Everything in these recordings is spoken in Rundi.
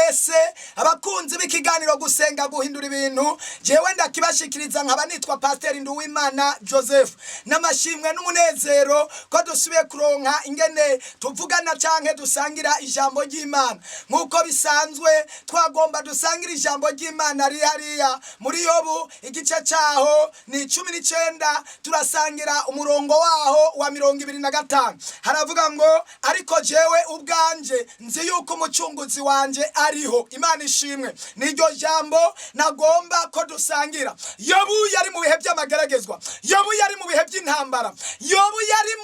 Mwese abakunzi b'ikiganiro Gusenga Guhindura Ibintu, jewe ndakibashikiriza nkaba nitwa Pasiteri Nduwimana Joseph. N'amashimwe n'umunezero ko dusubiye kuronka ingene tuvugana canke dusangira ijambo ry'Imana. Nk'uko bisanzwe, twagomba dusangira ijambo ry'Imana riri hariya muri Yobu, igice caho ni 19, turasangira umurongo waho wa 25. Haravuga ngo: "Ariko jewe ubwanje nzi yuko umucunguzi wanje ariho." Imana ishimwe. Niryo jambo nagomba ko dusangira. Yobu yari mu bihe by'amageragezwa, Yobu yari mu bihe by'intambara, Yobu yari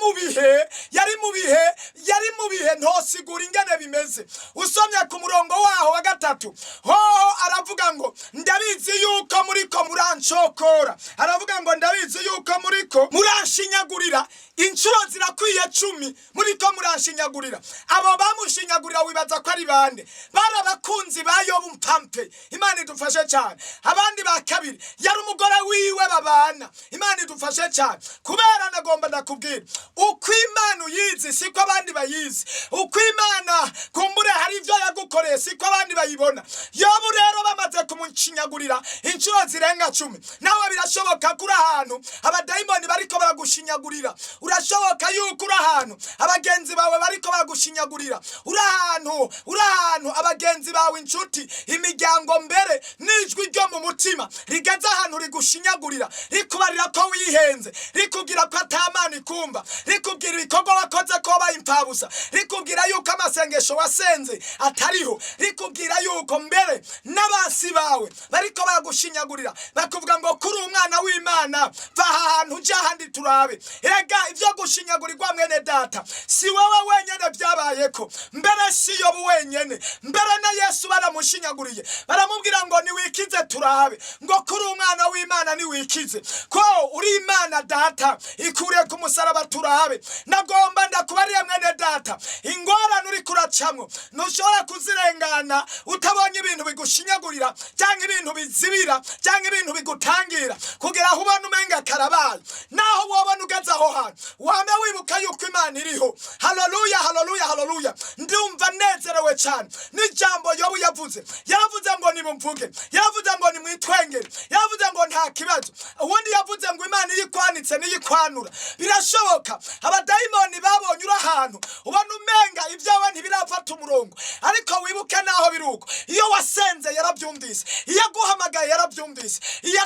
mu bihe ntosigura ingene bimeze. Usomye ku murongo waho wa 3 hoho, aravuga ngo: "Ndabizi yuko muriko murancokora." Aravuga ngo: "Ndabizi yuko muriko muranshinyagurira, inshuro zirakwiye 10 muriko muranshinyagurira." Abo bamushinyagurira wibaza ko ari bande? Bari abakunzi ba Yobu mpampe. Imana idufashe cyane. Abandi ba kabiri yari umugore wiwe babana. Imana idufashe cyane, kubera nagomba ndakubwira, uko Imana uyizi siko abandi bayizi. Uko Imana kumbure hari ibyo yagukoreye siko abandi bayibona. Yobu rero bamaze kumushinyagurira inshuro zirenga 10. Nawe birashoboka ko uri ahantu abadayimoni bariko baragushinyagurira. Urashoboka yuko uri ahantu abagenzi bawe bariko baragushinyagurira. Uri ahantu abagenzi bawe, inshuti, imiryango, mbere n'ijwi ryo mu mutima rigeze ahantu rigushinyagurira, rikubarira ko wihenze, rikubwira ko atamana ikumva, rikubwira ibikorwa wakoze ko wabaye impfabusa, rikubwira yuko amasengesho wasenze atariho, rikubwira yuko mbere n'abasi bawe bariko baragushinyagurira, bakuvuga ngo: "Kuri umwana w'Imana, va aha hantu ujya ahandi turabe." Erega ibyo gushinyagurirwa, mwene data, si wowe wenyene byabayeko, mbere si Yobu wenyene, mbere na Yesu baramushinyaguriye, baramubwira ngo: "Niwikize turabe," ngo: "Kuri umwana w'Imana, niwikize, ko uri Imana Data, ikure ku musaraba turabe." Nagomba ndakubariye, mwene data, ingorane uri kuracamwo ntushobora kuzirengana utabonye ibintu bigushinyagurira, cyangwa ibintu bizibira, cyangwa ibintu bigutangira kugira aho ubona umenga karabaye. Naho wobona ugeze aho hantu, wame wibuka yuko Imana iriho. Haleluya, haleluya, haleluya! Ndumva nezerewe cyane n'ijambo Yobu yavuze. Yaravuze ngo: "Nimumvuge." Yaravuze ngo: "Nimwitwengere." Yaravuze ngo: "Nta kibazo." Ubundi yavuze ngo: "Imana iyo ikwanitse niyo ikwanura." Birashoboka abadayimoni babonye uri ahantu ubona umenga ibyawe ntibirafata umurongo, ariko wibuke naho biruko, iyo wasenze yarabyumvise, iyo aguhamagaye yarabyumvise, iyo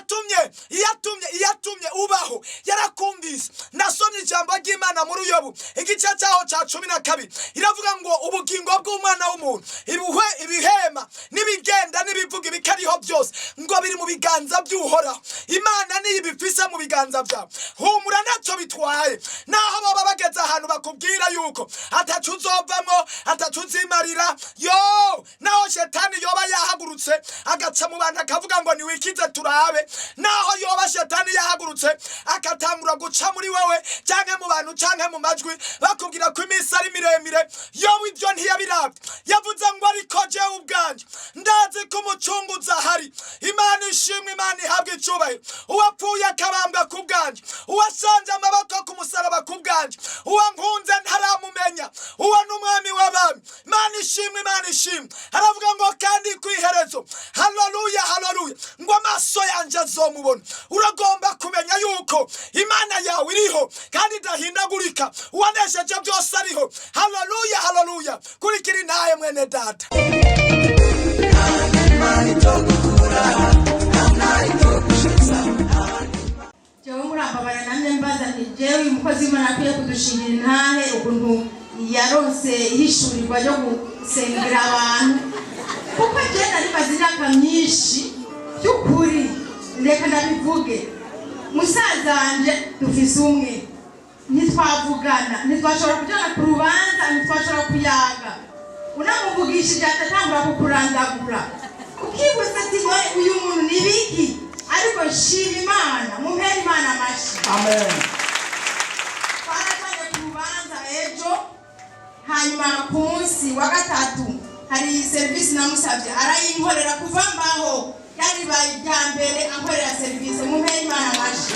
atumye ubaho yarakumvise. Nasomye ijambo ry'Imana muri Yobu, igice cyaho cya 12, iravuga ngo: "Ubugingo bw'umwana w'umuntu, ibuhwe ibihema n'ibigenda n'ibivuga ibikariho byose, ngo biri mu biganza by'Uhoraho." Imana niyo ibifise mu biganza byawe. Humura, ntacyo bitwaye naho baba bageze ahantu bakubwira yuko ataco uzovamwo, ataco uzimarira. Yo, naho shetani yoba yahagurutse agaca mu bantu akavuga ngo: "Niwikize turabe," naho yoba shetani yahagurutse akatangura guca muri wewe canke mu bantu canke mu majwi, bakubwira ko iminsi ari miremire, yowe ibyo ntiyabirabye. Yavuze ngo: "Ariko jewe ubwanje ndazi ko umucunguzi ahari." Imana ishimwe, Imana ihabwa icubahiro. Uwapfuye akabambwa ku bwanje, uwasanze amaboko ku musaraba ku bwanje, uwankunze ntaramumenya, uwo ni umwami w'abami. Imana ishimwe, Imana ishimwe. Aravuga ngo: "Kandi ku iherezo," haleluya, haleluya, ngo: "amaso yanjye azomubona." Uragomba kumenya yuko Imana yawe iriho kandi idahindagurika, uwanesheje byose ariho. Haleluya, haleluya! Kurikira intahe, mwene data. Imana itogukura, nta itogushitsa. Jewe murambabara namye mbaza nti: "Jewe uyu mukozi w'Imana akwiye kudushingira intahe ukuntu yaronse ihishurirwa ryo gusengera abantu, kuko jewe nari maze imyaka myinshi." By'ukuri, reka ndabivuge, musaza wanje dufise umwe, ntitwavugana, ntitwashobora kujana ku rubanza, ntitwashobora kuyaga. Unamuvugishije atatangura kukurandagura, ukibutsa ati: "None uyu muntu ni biki?" Ariko nshima Imana, mumpere Imana amashi. Amen. Twarajanye ku rubanza ejo, hanyuma ku munsi wa gatatu hari serivisi namusabye, arayinkorera. Kuva mbaho ryaribaye irya mbere ankorera serivisi. Mumpere Imana amashi.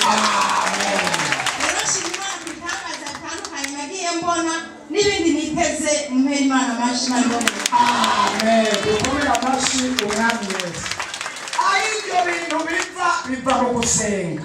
Rero nshima Imana ku bitangaza bitandukanye nagiye mbona n'ibindi niteze. Mumpere Imana amashi, Imana iboneye. Amen. Dukomere amashyi. Bintu biva mu gusenga.